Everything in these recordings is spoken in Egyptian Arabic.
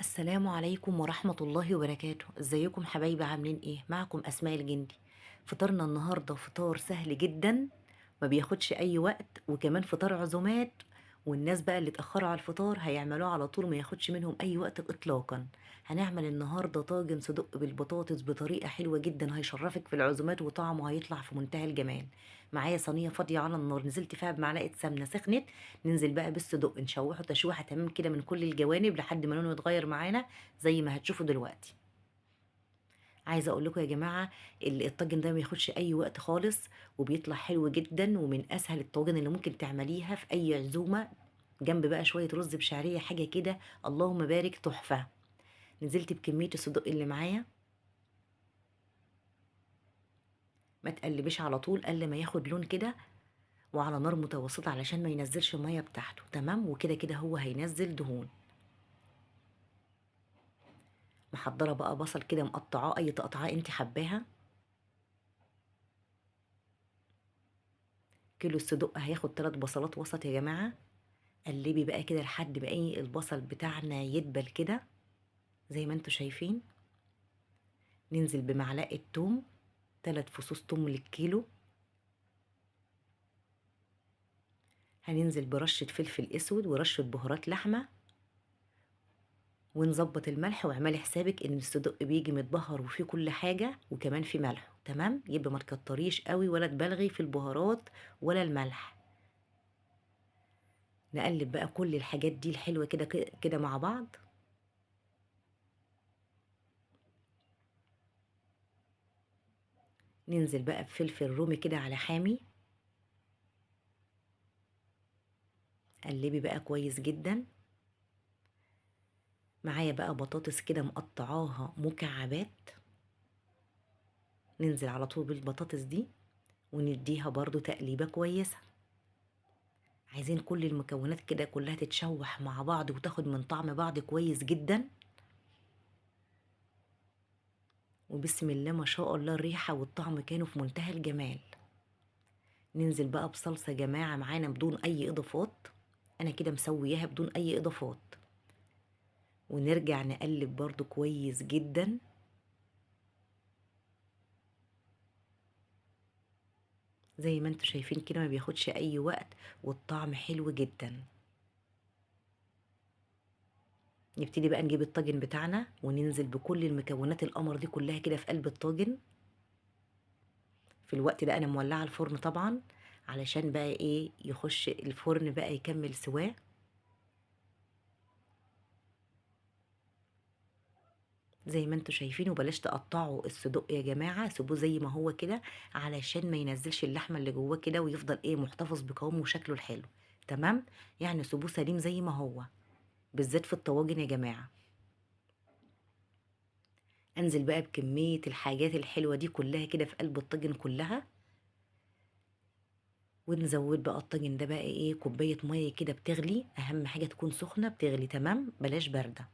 السلام عليكم ورحمة الله وبركاته. ازيكم حبايبي، عاملين ايه؟ معكم أسماء الجندي. فطارنا النهاردة فطار سهل جدا، ما بياخدش اي وقت، وكمان فطار عزومات، والناس بقى اللي اتأخروا على الفطار هيعملوه على طول، ما ياخدش منهم اي وقت اطلاقا. هنعمل النهاردة طاجن صدق بالبطاطس بطريقة حلوة جدا، هيشرفك في العزومات وطعمه هيطلع في منتهى الجمال. معايا صينية فاضية على النار، نزلت فيها بمعلقة سمنة سخنت، ننزل بقى بالصدق نشوحه تشويحة تمام كده من كل الجوانب لحد ما لونه يتغير معانا زي ما هتشوفوا دلوقتي. عايزة اقول لكم يا جماعة الطاجن ده ما بياخدش اي وقت خالص، وبيطلع حلو جدا، ومن اسهل الطاجن اللي ممكن تعمليها في اي عزومة، جنب بقى شوية رز بشعرية، حاجة كده اللهم بارك تحفة. نزلت بكمية الصدق اللي معايا، ما تقلبيش على طول الا ما ياخد لون كده، وعلى نار متوسطة علشان ما ينزلش المية بتاعته، تمام؟ وكده كده هو هينزل دهون. محضرة بقى بصل كده مقطعاه، اي تقطعاه انت حباها. كيلو الصدق هياخد 3 بصلات وسط يا جماعة. قلبي بقى كده لحد ما ايه البصل بتاعنا يدبل كده زي ما انتوا شايفين. ننزل بمعلقة توم، 3 فصوص توم للكيلو. هننزل برشة فلفل اسود ورشة بهارات لحمة، ونظبط الملح. واعملي حسابك ان الصدق بيجي متبهر وفيه كل حاجة، وكمان فيه ملح، تمام؟ يبقى ما تكتريش قوي ولا تبالغي في البهارات ولا الملح. نقلب بقى كل الحاجات دي الحلوة كده كده مع بعض. ننزل بقى بفلفل رومي كده على حامي، قلبي بقى كويس جدا. معايا بقى بطاطس كده مقطعاها مكعبات، ننزل على طول بالبطاطس دي ونديها برضو تقليبة كويسة. عايزين كل المكونات كده كلها تتشوح مع بعض وتاخد من طعم بعض كويس جدا. وبسم الله ما شاء الله الريحة والطعم كانوا في منتهى الجمال. ننزل بقى بصلصة يا جماعة معانا بدون أي إضافات، أنا كده مسوياها بدون أي إضافات. ونرجع نقلب برضو كويس جدا. زي ما انتوا شايفين كده ما بياخدش اي وقت والطعم حلو جدا. نبتدي بقى نجيب الطاجن بتاعنا وننزل بكل المكونات القمر دي كلها كده في قلب الطاجن. في الوقت ده انا مولعه الفرن طبعا علشان بقى ايه يخش الفرن بقى يكمل سواه. زي ما انتوا شايفين. وبلاش تقطعوا الصدق يا جماعه، سيبوه زي ما هو كده علشان ما ينزلش اللحمه اللي جواه كده، ويفضل ايه محتفظ بقوامه وشكله الحلو، تمام؟ يعني سيبوه سليم زي ما هو، بالذات في الطواجن يا جماعه. انزل بقى بكميه الحاجات الحلوه دي كلها كده في قلب الطاجن كلها. ونزود بقى الطاجن ده بقى ايه كوبايه ميه كده بتغلي، اهم حاجه تكون سخنه بتغلي، تمام؟ بلاش بارده.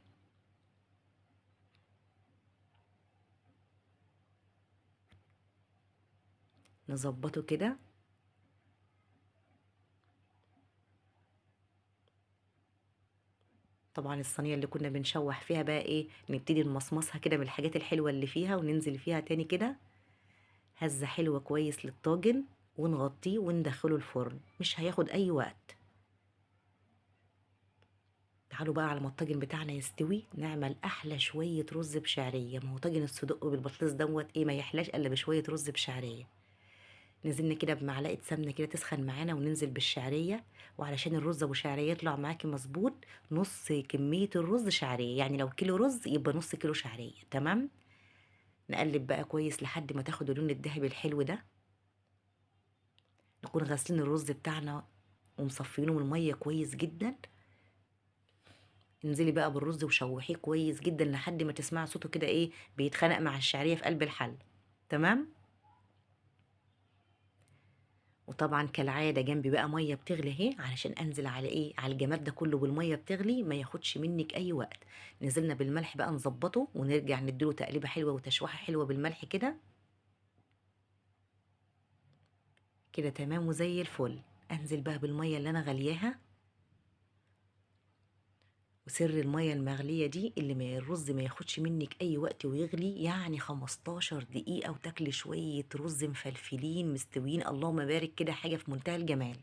نظبطه كده. طبعا الصينيه اللي كنا بنشوح فيها بقى ايه نبتدي نمصمصها كده من الحاجات الحلوه اللي فيها، وننزل فيها تاني كده هزه حلوه كويس للطاجن، ونغطيه وندخله الفرن، مش هياخد اي وقت. تعالوا بقى على ما الطاجن بتاعنا يستوي نعمل احلى شويه رز بشعريه. ما هو طاجن الصدق بالبطاطس دوت ايه ما يحلاش الا بشويه رز بشعريه. نزلنا كده بمعلقه سمنه كده تسخن معانا، وننزل بالشعريه. وعلشان الرز ابو شعريه يطلع معاكي مظبوط، نص كميه الرز شعريه، يعني لو كيلو رز يبقى نص كيلو شعريه، تمام؟ نقلب بقى كويس لحد ما تاخد اللون الذهبي الحلو ده. نكون غاسلين الرز بتاعنا ومصفينه من الميه كويس جدا. انزلي بقى بالرز وشوحيه كويس جدا لحد ما تسمعي صوته كده ايه بيتخانق مع الشعريه في قلب الحل، تمام؟ وطبعا كالعاده جنبي بقى ميه بتغلي اهي، علشان انزل على ايه على الجمال ده كله بالميه بتغلي، ما ياخدش منك اي وقت. نزلنا بالملح بقى نظبطه، ونرجع نديله تقليبه حلوه وتشويحه حلوه بالملح كده كده، تمام وزي الفل. انزل بقى بالميه اللي انا غلياها، وسر المية المغلية دي اللي ما الرز ما ياخدش منك أي وقت ويغلي، يعني 15 دقيقة وتاكلي شوية رز مفلفلين مستويين اللهم بارك كده، حاجة في منتهى الجمال.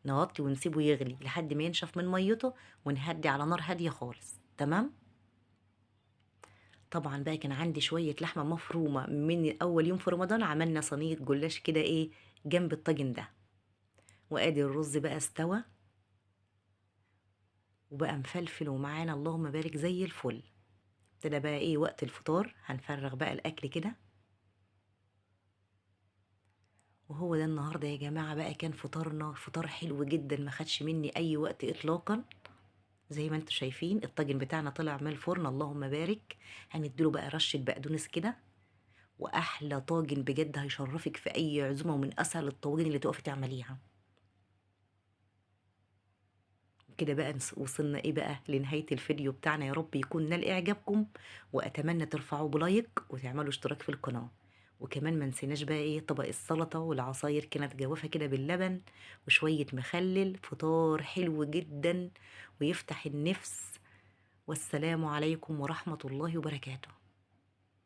نغطي ونسيبه يغلي لحد ما ينشف من ميته، ونهدي على نار هادية خالص. تمام. طبعا بقى كان عندي شوية لحمة مفرومة من أول يوم في رمضان، عملنا صينية جلاش كده إيه جنب الطاجن ده. وآدي الرز بقى استوى وبقى مفلفل ومعانا اللهم بارك زي الفل. ابتدى بقى ايه وقت الفطار، هنفرغ بقى الاكل كده. وهو ده النهارده يا جماعة بقى كان فطارنا، فطار حلو جدا ما خدش مني اي وقت اطلاقا. زي ما انتم شايفين الطاجن بتاعنا طلع من الفرن اللهم بارك. هنديله بقى رشه بقدونس كده، واحلى طاجن بجد هيشرفك في اي عزومة، ومن اسهل الطواجن اللي تقفي تعمليها كده. بقى وصلنا ايه بقى لنهاية الفيديو بتاعنا. يا رب يكون نال اعجابكم، واتمنى ترفعوا بلايك وتعملوا اشتراك في القناة. وكمان ما نسيناش بقى ايه طبق السلطة والعصاير، كانت جوافة كده باللبن وشوية مخلل. فطار حلو جدا ويفتح النفس. والسلام عليكم ورحمة الله وبركاته.